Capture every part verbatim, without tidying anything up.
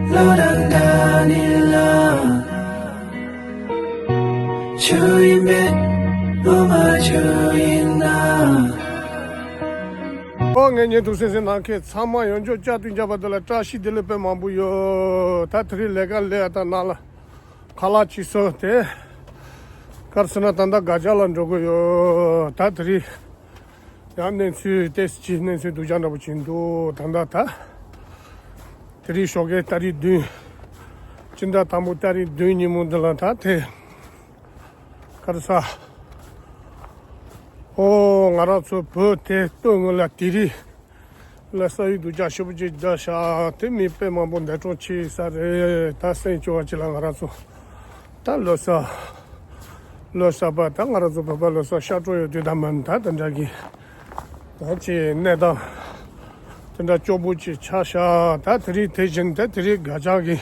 བློ་དང་འདྲ་ནི་ལ། ཆུ་ཡིན་པས་སློབ་མ་ཆུ་ཡིན་ན། ཨོ་ངས་ཉན་ཐུབ་སེམས་སེམས་ནང་ཁྱེད་ཚང་མ་ཡོང་ཆོག་བཅའ་དུས་འཇགས་པ་འདི་ལ་བཀྲ་ཤིས་བདེ་ལེགས་དཔེ་མང་པོ་ཡོད། ད་དེ་རིང་ལས་ཀ་ལས་ཨ་ད་ན་ལ་ཁ་ལག་ཅིག་སོ་དེ་གར་སོང་ན་ད་ལྟ་དགའ་ཆ་ལ་འགྲོ་གི་ཡོད། ད་དེ་རིང་ཡང་གནས་ཚུལ་ཏེས་ཀྱི་གནས་ཚུལ་སྡུག་ཅག་འདྲ་པོ་ཅིག་འདུག་ད་ལྟ་ད་དེ་རིང་ཞོགས་ཀའི་ཏ་རིག་བདུན་སྤྱི་ཟླ་དང་པོ་ཏ་རིག་བདུན་ཉིན་མོ་འདི་ལ་ད་དེ་གར་ས། ཨོ་ང་རང་ཚོ་བོད་དེ་སྟོད་ངོས་ལ་དེ་རིང་ལ་ས་ཡུལ་སྡུག་ཅག་ཞེ་པོ་ཅིག་བརྒྱབ་ཤག་དེ་མི་དཔེ་མང་པོ་འདས་གྲོངས་ཕྱིན་ས་རེད། ད་སེམས་སྐྱོ་བ་ཅིག་ལ་ང་རང་ཚོ་ད་ལོ་གསར་ལོ་གསར་པ་ད་ང་རང་ཚོ་བོད་པ་ལོ་གསར་ཤར་གྲོལ་ཡོད་དུས་ད་མ་ད་དེ་འདྲ་གི་ད་ཅི་གནས་སྟངས་དེ་འདྲ་སྐྱོ་པོ་ཅིག་ཆགས་ཤག་ད་དེ་རིང་དེ་བཞིན་ད་དེ་རིང་དགའ་ཆགས་ཀྱི་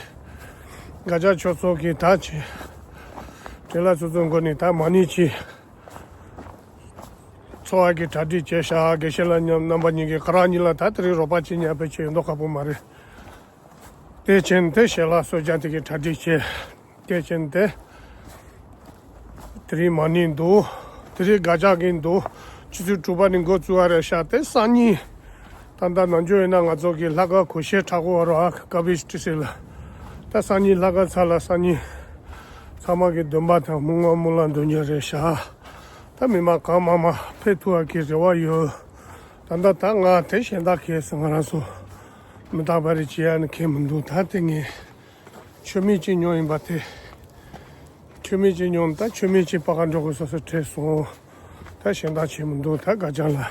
དགའ་ཆགས་ཆོས་ཚོགས་ཀྱི་ད་ཅི་བྲེལ་ལ་ཚོ་ཚོ་མགོ་ནས་ད་མ་ཎི་ཅིག་འཚོ་བ་གི་གྲ་སྒྲིག་བྱས་ཤག་དགེ་བཤེས་ལགས་མཉམ་རྣམ་པ་གཉིས་ཀྱིས་ཁ་རག་གཉིས་ལ་ད་དེ་རིང་རོགས་པ་བྱེད་ཉན་པའི་ཆེད་ཡོད་མདོག་ཁ་པོ་མ་རེད། དེ་ཕྱིན་དེ་ཞལ་ལག་གསོལ་ཇ་དེ་གི་གྲ་སྒྲིག་བྱས། དེ་ཕྱིན་དེ་དེ་རིང་མ་ཎི་འདུག་དེ་རིང་དགའ་ཆགས་ཀྱི་འདུག་ཆུ་ཚོད་དྲུག་པ་ནས་འགོ་བཙུགས་པ་རེད་ཤག་དེ་སང་ཉིན་ད་ལྟ་ནམ་རྒྱུན་ཡིན་ན་ང་ཚོ་གི་ལྷག་དཀར་གོས་ཆེན་འཁྲབ་གོ་བ་རོ་ཨ་ཀ་བི་ཏི་སི་ལ་ད་སང་ཉིན་ལྷག་དཀར་ཚ་ལ་སང་ཉིན་ཚང་མ་གི་འདོན་པ་དང་སྨོན་ལམ་སྨོན་ལམ་འདོན་རྒྱུ་རེད་ཤག་ད་མི་མང་གང་མང་མང་ཕེབས་ཐུབ་པ་གི་རེ་བ་ཡོད། ད་ལྟ་ད་ང་དེ་གཞན་དག་གས་ང་རང་ཚོ་མི་རྟག་པ་རེ་བྱེད་ཡ་ནི་ཁེལ་མི་འདུག་ད་དེ་ངས་མཆོད་མེ་གཅིག་ཉོ་ཡིན་པ་དེ་མཆོད་མེ་གཅིག་ཉོ་ད་མཆོད་མེ་གཅིག་སྤར་ག་འགྲོ་དགོས་སོ་སོ་བྲེལ་སོང་། ད་གཞན་དག་བྱེད་མི་འདུག་ད་དགའ་ཆགས་ལ་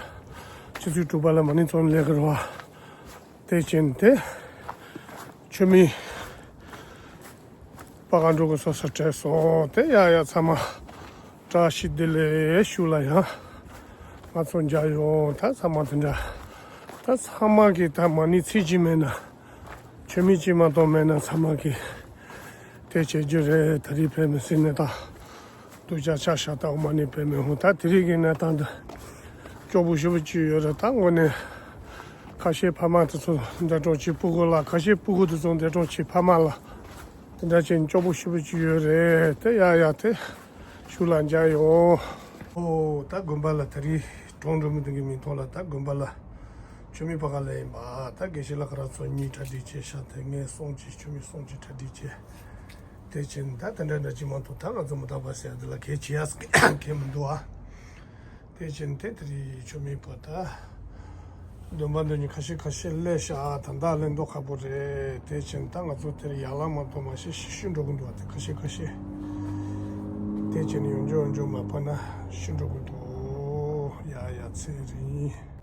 ཆུ་ཚོད་དྲུག་པ་ལ་མ་ཎི་ཚོགས་ནས་སླེབས་ཀྱི་རེད་བ། དེ་ཕྱིན་དེ་མཆོད་མེ་སྤར་ག་འགྲོ་གི་སོ་སོ་བྲེལ་སོང་། དེ་ཡ་ཡ་ཚང་མ་བཀྲ་ཤིས་བདེ་ལེགས་ཞུ་ལ་ཡང་ང་ཚོ་མཇལ་ཡོང་ད་ཚང་མ་དེ་འདྲ་ད་ཚང་མ་གི་ད་མ་ཎི་ཚིག་གཅིག་མེད་ན་མཆོད་མེ་གཅིག་མ་གཏོགས་མེད་ན་ཚང་མ་གི་དེ་བྱེད་རྒྱུ་རེད། ད་རིང་ཕེབས་མི་སྲིད་ནས་ད། སྡུག་ཅག་ཆགས་ཤག་ད་འོ་མ་ཎི་དཔེ་མི་ཧོང་ད་དེ་རིང་གི་གནས་སྟངས་འདི་སྐྱོ་པོ་ཞེ་པོ་ཅིག་ཡོད་རེད། ད་དངོས་གནས་ཁ་ཤས་ཕ་མ་དེ་ཚོ་འདས་གྲོངས་ཕྱིན་སྤུ་གུ་ལ་ཁ་ཤས་སྤུ་གུ་དེ་ཚོ་འདས་གྲོངས་ཕྱིན་ཕ་མ་ལ་དེ་འདྲ་བྱས་ནས་སྐྱོ་པོ་ཞེ་པོ་ཅིག་ཡོད་རེད། དེ་ཡ་ཡ་དེ་ཞུ་ལ་མཇལ་ཡོང་། ཨོ་ད་དགོན་པ་ལ་དེ་རིང་གྲོངས་འགྲོ་མི་འདུག་གི་མིང་ཐོག་ལ་ད་དགོན་པ་ལ་མཆོད་མེ་སྤར་ག་སླེབས་ཡིན་པ། ད་དགེ་བཤེས་ལགས་ཁ་རག་ཚོ་གཉིས་གྲ་སྒྲིག་བྱས་ཤག་དེ་ངས་སོང་ཅིག་མཆོད་མེ་སོང་ཅིག་གྲ་སྒྲིག་བྱས། དེ་ཕྱིན་ད་དེ་འདྲ་འདྲ་ཅིག་མ་གཏོགས་ད་ང་ཚོ་མི་རྟག་པ་ཟེར་ཡ་འདི་ལ་གལ་ཆེ་ཡ་གལ་མི་འདུག་ཨ། དེ་ཕྱིན་དེ་དེ་རིང་མཆོད་མེ་སྤར་ད་འདོན་པ་འདོན་མཁན་ཁ་ཤས་ཁ་ཤས་སླེབས་ཤག་ད་ལྟ་སླེབས་མདོག་ཁ་པོ་རེད། དེ་ཕྱིན་ད་ང་ཚོ་དེར་ཡར་ལངས་མ་གཏོགས་མ་ཤེས་ཤི་ཤི་འགྲོ་གི་འདུག་ཨ། དེ་ཁ་ཤས་ཁ་ཤས་དེ་ཕྱིན་ཡོང་འཇོག་ཡོང་འཇོག་མ་སྤར་ན་ཤི་འགྲོ་གི་འདུག་ཡ་ཡ་ཚེ་རིང་།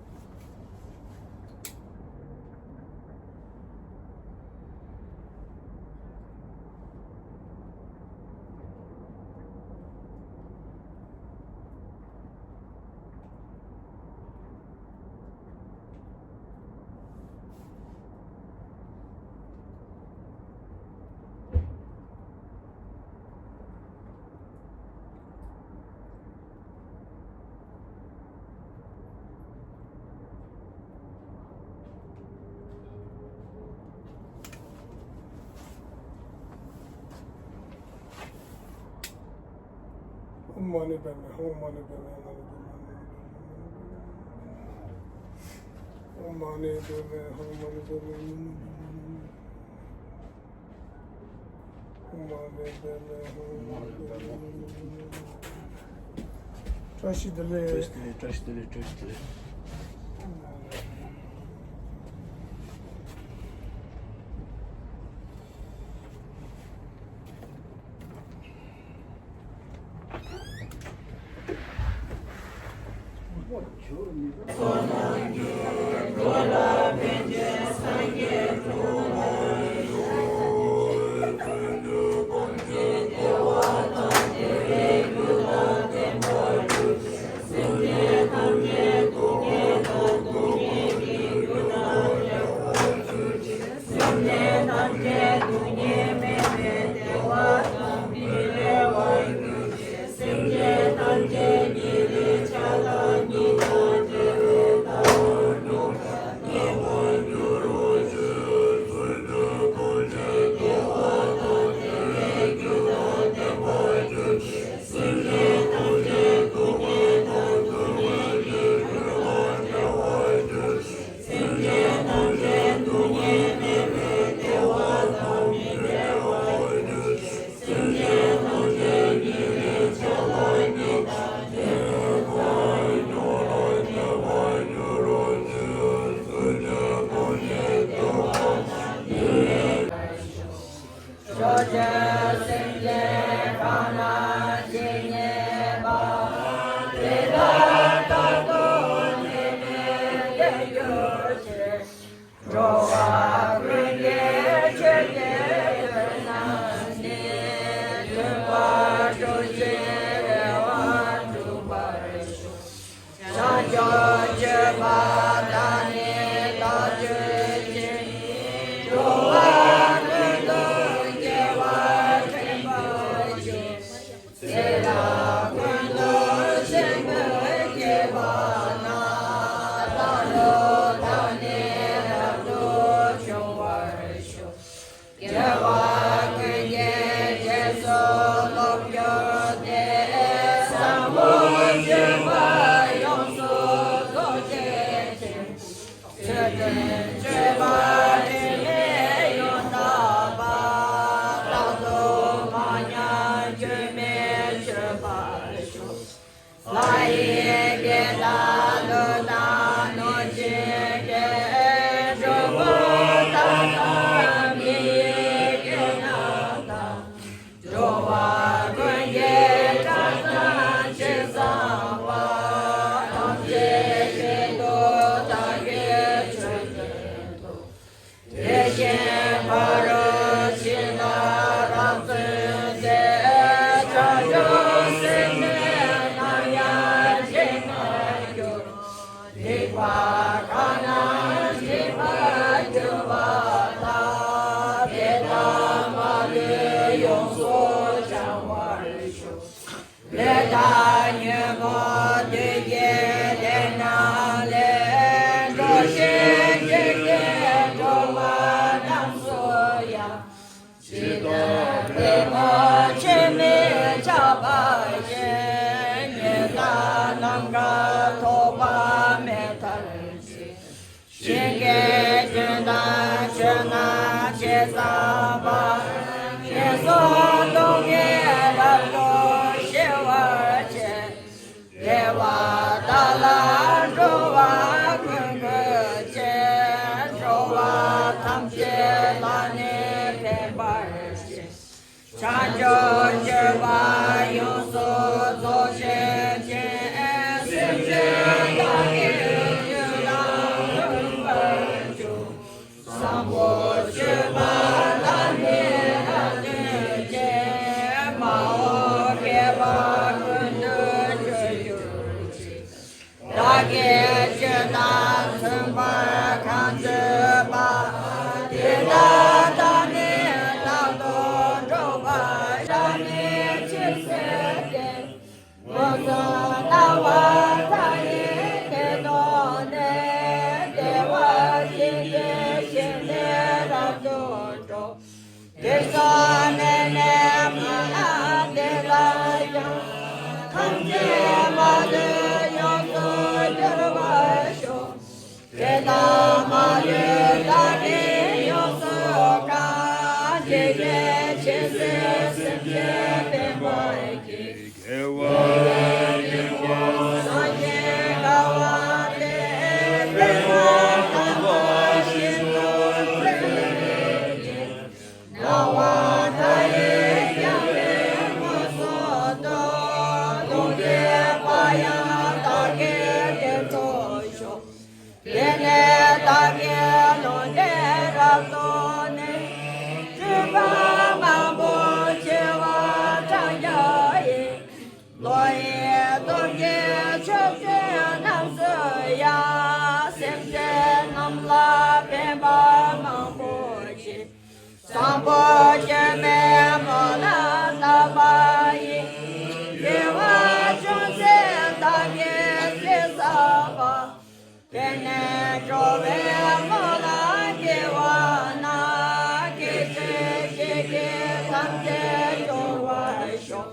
ཨོཾ་མ་ཎི་པདྨེ་ཧཱུྃ། ཨོཾ་མ་ཎི་པདྨེ་ཧཱུྃ། ཨོཾ་མ་ཎི་པདྨེ་ཧཱུྃ། ཨོཾ་མ་ཎི་པདྨེ་ཧཱུྃ། ཨོཾ་མ་ཎི་པདྨེ་ཧཱུྃ། བཀྲ་ཤིས་བདེ་ལེགས། བཀྲ་ཤིས་བདེ་ལེགས། བཀྲ་ཤིས་བདེ་ལེགས། བཀྲ་ཤིས་བདེ་ལེགས། སེམས་ཅན་གང་ན་ཇི་སྙེད་པ། དེ་དག་རྟག་ཏུ་ནད་མེད་པར་གྱུར་ཅིག་འགྲོ་བ་ཀུན་གྱི་ཆོས་ཀྱི་དོན་རྣམས་ནི། མཐུན་པར་གྲུབ་ཅིང་རེ་བ་འགྲུབ་པར་ཤོག་བྱང་ཆུབ་སྤྱོད་པ་དང་ནི་རྟག་སྤྱོད་ཅིང་། འགྲོ་བ་ཀུན་ཏུ་དགེ་བ་འདྲེན་པར་བྱེད། ཚེ་རབས་ཀུན་ཏུ་ཆེན་པོར་སྐྱེ་བ་དང་། ལྟ་སྒོམ་དང་ནི་རབ་ཏུ་བྱུང་བར་ཤོག་དགེ་བ་ཀུན་གྱི་རྗེས་སུ་སློབ་གྱུར་ཏེ། བཟང་པོ་སྤྱོད་པ་ཡོངས་སུ་རྫོགས་བྱེད་ཅིང་། ཚུལ་ཁྲིམས་སྤྱོད་པ་དྲི་མེད་ཡོངས་དག་པ། རྟག་ཏུ་མ་ཉམས་སྐྱོན་མེད་སྤྱོད་པར་ཤོག་ལྷ་ཡི་སྐད་དང་ཀླུ་དང་གནོད་སྦྱིན་སྐད། གྲུལ་བུམ་དག་དང་མི་ཡི་སྐད་རྣམས་དང་། འགྲོ་བ་ཀུན་གྱི་སྐྲག་སྣང་ཆེས་བཟང་བ། ཐམས་ཅད་སྐད་དུ་བདག་གིས་ཆོས་བསྟན་ཏོ། དེ་བཞིན་ཕ་རོལ་ཕྱིན་དུ་རབ་བརྩོན་ཏེ། བྱང་ཆུབ་སེམས་ནི་ནམ་ཡང་བརྗེད་མ་གྱུར། སྡིག་པ་གང་རྣམས་སྒྲིབ་པར་གྱུར་པ་དག་དེ་དག་མ་ལུས་ཡོངས་སུ་བྱང་བར་ཤོག་ལས་དང་ཉོན་མོངས་བདུད་ཀྱི་ལས་རྣམས་ལས། འགྲོ་ཞིང་སྐྱེ་མཆེད་འགྲོ་བ་རྣམས་སུ་ཡང་། ཇི་ལྟར་པདྨོ་ཆུ་མིག་ཆགས་པ་བཞིན། ཉེས་དག་རྣམས་ཀུན་ཐོགས་པ་མེད་ཐབས་ཤེས། ཞིང་གི་རྒྱུན་དང་ཆོས་རྣམས་ཇི་ཙམ་པ། ངན་སོང་སྡུག་བསྔལ་རབ་ཏུ་ཞི་བར་བྱེད། བདེ་བ་དག་ལ་འགྲོ་བ་ཀུན་འགོད་ཅིང་། འགྲོ་བ་ཐམས་ཅད་ལ་ནི་ཕན་པར་བྱེད། བྱང་ཆུབ་སྤྱོད་པ་ཡོངས་སུ་རྫོགས་བྱེད་ཅིང་། སེམས་ཅན་བདག་གི་རྒྱུད་ལ་གོམས་པར་འགྱུར། བཟང་པོ་སྤྱོད་པ་ལ་ནི་རབ་བརྩོན་ཅིང་། མ་འོངས་བསྐལ་པ་ཀུན་ཏུ་སྤྱོད་གྱུར་ཅིག་བདག་གིས་ཆོས་དང་མཐུན་པར་གང་བྱེད་པ། དེ་དག་དང་ནི་རྟག་ཏུ་འགྲོགས་པར་བྱ། ནི་ཇི་སྲིད་དེ། མངོན་སུམ་སྣང་བ་མཐའ་ཡས་ཀྱི་ཐོག་ནས། བདེ་བ་ཅན་གྱི་ཞིང་ནས་རབ་ཏུ་འགྲོ། དུས་གསུམ་གནས་ནས་མ་ལངས་དེ་ལ་ཡང་། ཐམས་ཅད་མ་ལུས་ཡོངས་སུ་གྱུར་པར་ཤོག་དེ་དག་མ་ལུས་བདག་གིས་ཡོངས་སུ་བཀང་། དེ་ཡི་ཕྱིར་ཆོས་སེམས་ཅན་ཕན་པར་བགྱི། དགེ་བ་ཡིན་པ་སངས་རྒྱས་དགའ་བ་དེ། པདྨ་དམ་པ་ཞིག་ཏུ་གསལ་བའི་ཕྱིར། སྣང་བ་མཐའ་ཡས་རྒྱལ་བའི་དངོས་སུ་འདུ། སྟོང་གསལ་བ་ཡང་བདག་གི་དེར་འགྲོ་ཤོག་དེ་ནས་བདག་གི་ལུང་བསྟན་རབ་ཏུ་གནས། སྤྲུལ་པ་མང་པོ་བྱེ་བ་ཕྲག་བརྒྱ་ཡིས། བློ་ཡི་སྟོབས་ཀྱིས་ཕྱོགས་བཅུ་རྣམས་སུ་ཡང་། སེམས་ཅན་རྣམས་ལ་ཕན་པ་མང་པོ་བྱེད། བཟང་པོ་སྤྱོད་པའི་སྨོན་ལམ་བཏབ་པ་ཡིས། དགེ་བ་ཅུང་ཟད་བདག་གིས་ཅི་བསགས་པ། དེ་ནས་འགྲོ་བའི་སྨོན་ལམ་དགེ་བ་རྣམས། བསྐྱེད་ཅིང་བསྐྱེད་བགྱིད་ཐམས་ཅད་འབྱུང་བར་ཤོག་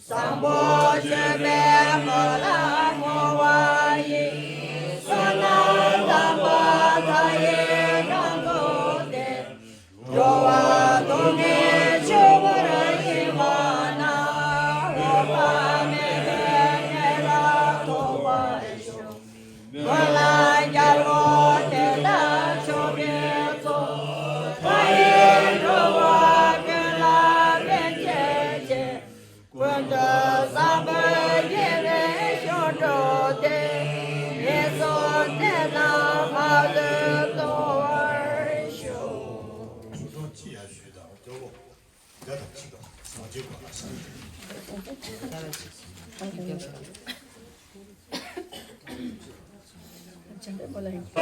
བཟང་པོ་སྤྱོད་པའི་སྨོན་ལམ་བསྔོ་བ་ཡིས། བསོད་ནམས་དམ་པ་མཐའ་ཡས་གང་བསྡུས་ཏེ། འགྲོ་བ་སྡུག་བསྔལ་ཆེན་པོར་ཞི་བ་རྣམས། འོད་དཔག་མེད་པའི་གནས་ལ་ཐོབ་པར་ཤོག་སྨོན་ལམ་རྒྱལ་པོ་དེ་དག་མཆོག་གི་གཙོ། མཐའ་ཡས་འགྲོ་བ་ཀུན་ལ་ ཡར་ཞུས་དང་སྐྱོ་བོ་བརྒྱ་དང་གཅིག་དང་ཟང་ཆེན་གོ་ལ་ཤ།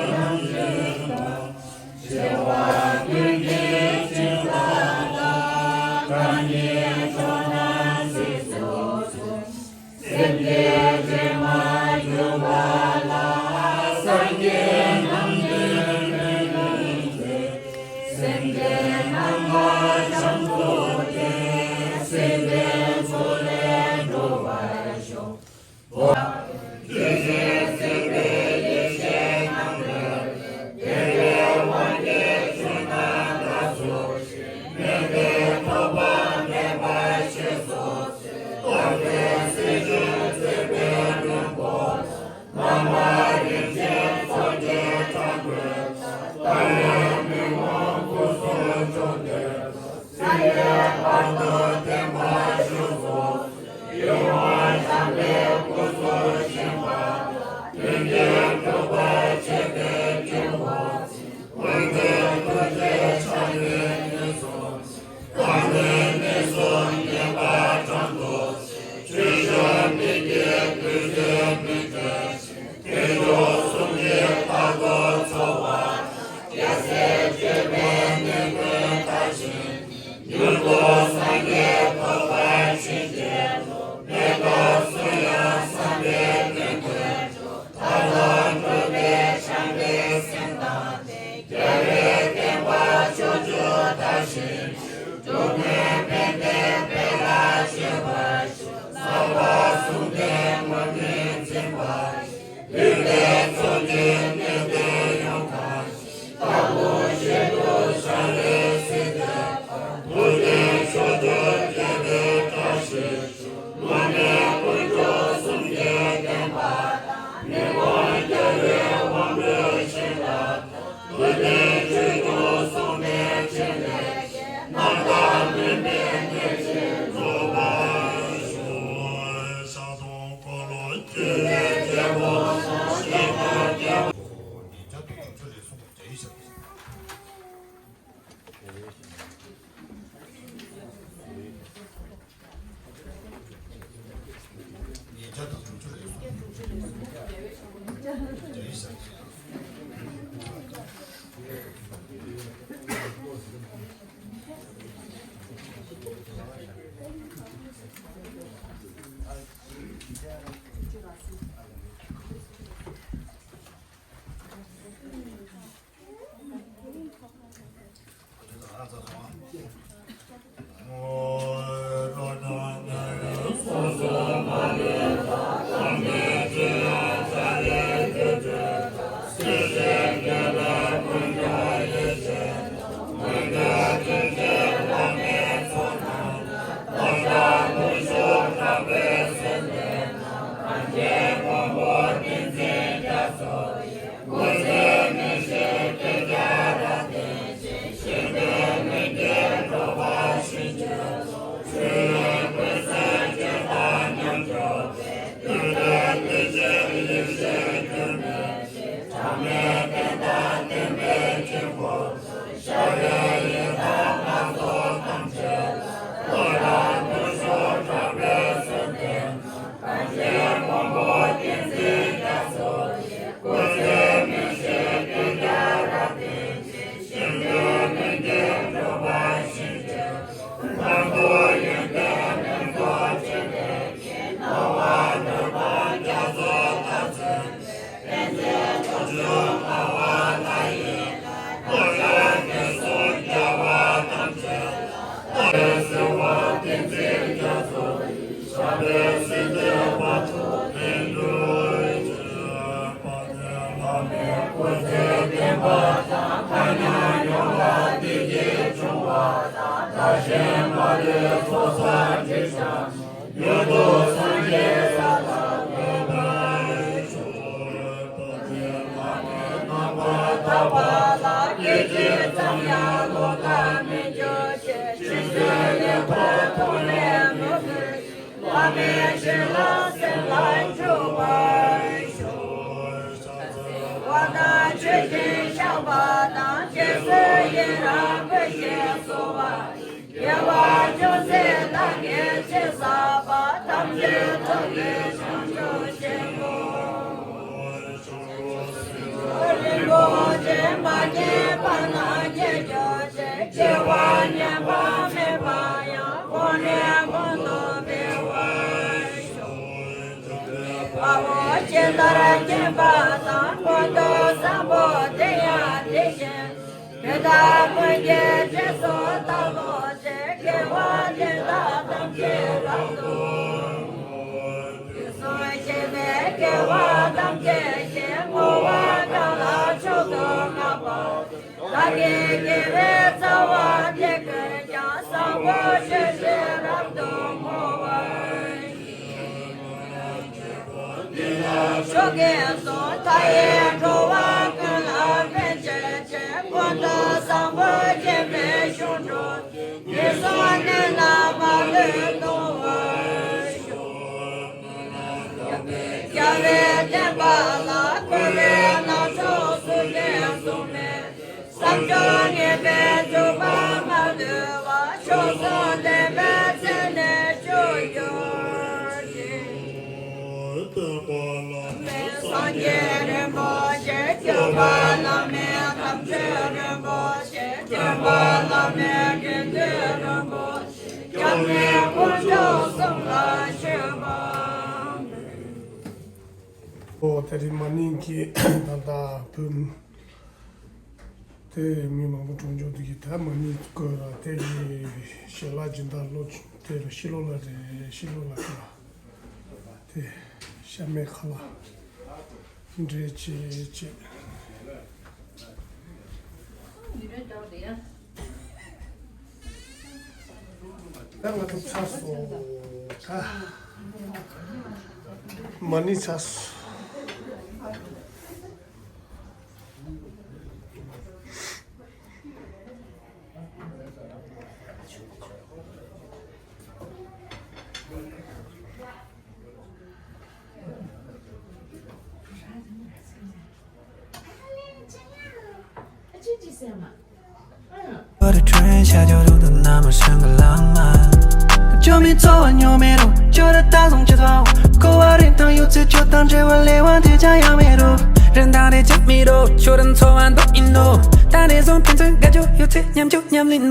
མེད་པ་ཡང་གོང་ནས་གོང་དུ་འཕེལ་བར་ཤོག་དཔའ་བོ་ཇི་ལྟར་མཁྱེན་པ་དང་། ཀུན་ཏུ་བཟང་པོ་དེ་ཡང་དེ་བཞིན། དེ་དག་ཀུན་གྱི་རྗེས་སུ་བདག་སློབ་ཅིང་། དགེ་བ་འདི་དག་ཐམས་ཅད་རབ་ཏུ་བསྔོ། དུས་གསུམ་གཤེགས་པའི་རྒྱལ་བ་ཐམས་ཅད་ཀྱིས། བསྔོ་བ་གང་ལ་མཆོག་ཏུ་བསྔགས་པ། བདག་གི་དགེ་བའི་རྩ་བ་དེ་ཀུན་ཀྱང་། བཟང་པོ་སྤྱོད་ཕྱིར་རབ་ཏུ་བསྔོ་བར་བགྱི། མཆོག་གི་གསུང་མཐའ་ཡས་འགྲོ་བ་ཀུན་ལ་ཕན་བྱེད་ཅིང་། ཀུན་ཏུ་བཟང་པོ་སྤྱད་པའི་གཞུང་གྲོགས། ཉེས་སུ་གནས་ན་མ་ལུས་ལྡོག་པར་ཤོག་རྒྱལ་བའི་བསྟན་པ་ལ། འཁོར་བའི་སྣ་ཚོགས་སུ་འགྲན་སོང་བའི། བསམ་བརྗོད་ངན་པའི་འཇུག་པ་མ་ལུས་པ། མཆོག་གསུམ་ལྡན་པའི་མཚན་ནས་བརྗོད་གྱུར་ཅིག་སངས་རྒྱས་རིན་པོ་ཆེ། སྐྱོབ་པ་བླ་མེད་དམ་ཆོས་རིན་པོ་ཆེ། སྐྱོབ་པ་བླ་མེད་དགེ་འདུན་རིན་པོ་ཆེ། སྐྱབས་གནས་དཀོན་མཆོག་གསུམ་ལ་མཆོད་པ་འབུལ། ཨོ་དེ་རིང་མ་ནིང་གི་ད་ལྟ་བུམ་དེ་མི་མང་པོ་གྲོངས་འཇོག་དུས་ཀྱི་ད་མ་ནིང་སྐོར་ལ་དེ་གི་ཞལ་ལག་སྦྱིན་བདག་བློ་དེ་ལ་ཤི་ལོ་ལ་རེད། ཤི་ལོ་ལ་ཁ་ལ་དེ་ཤ་མེད་ཁ་ལ་འདྲེ་ཅེ་ཅེ། ད་ང་ཚོ་ཚར་སོང་། ད་མ་ཎི་ཚར་སོང་། But the train shadow to the number single line. Show me to a new middle, show the thousand just out. Go out and tell you to your time, J will lay one to Jaya middle. Then down the jump middle, show them to one but you know. That is on Pinton, got you, you take Yam Juk Yam Lin.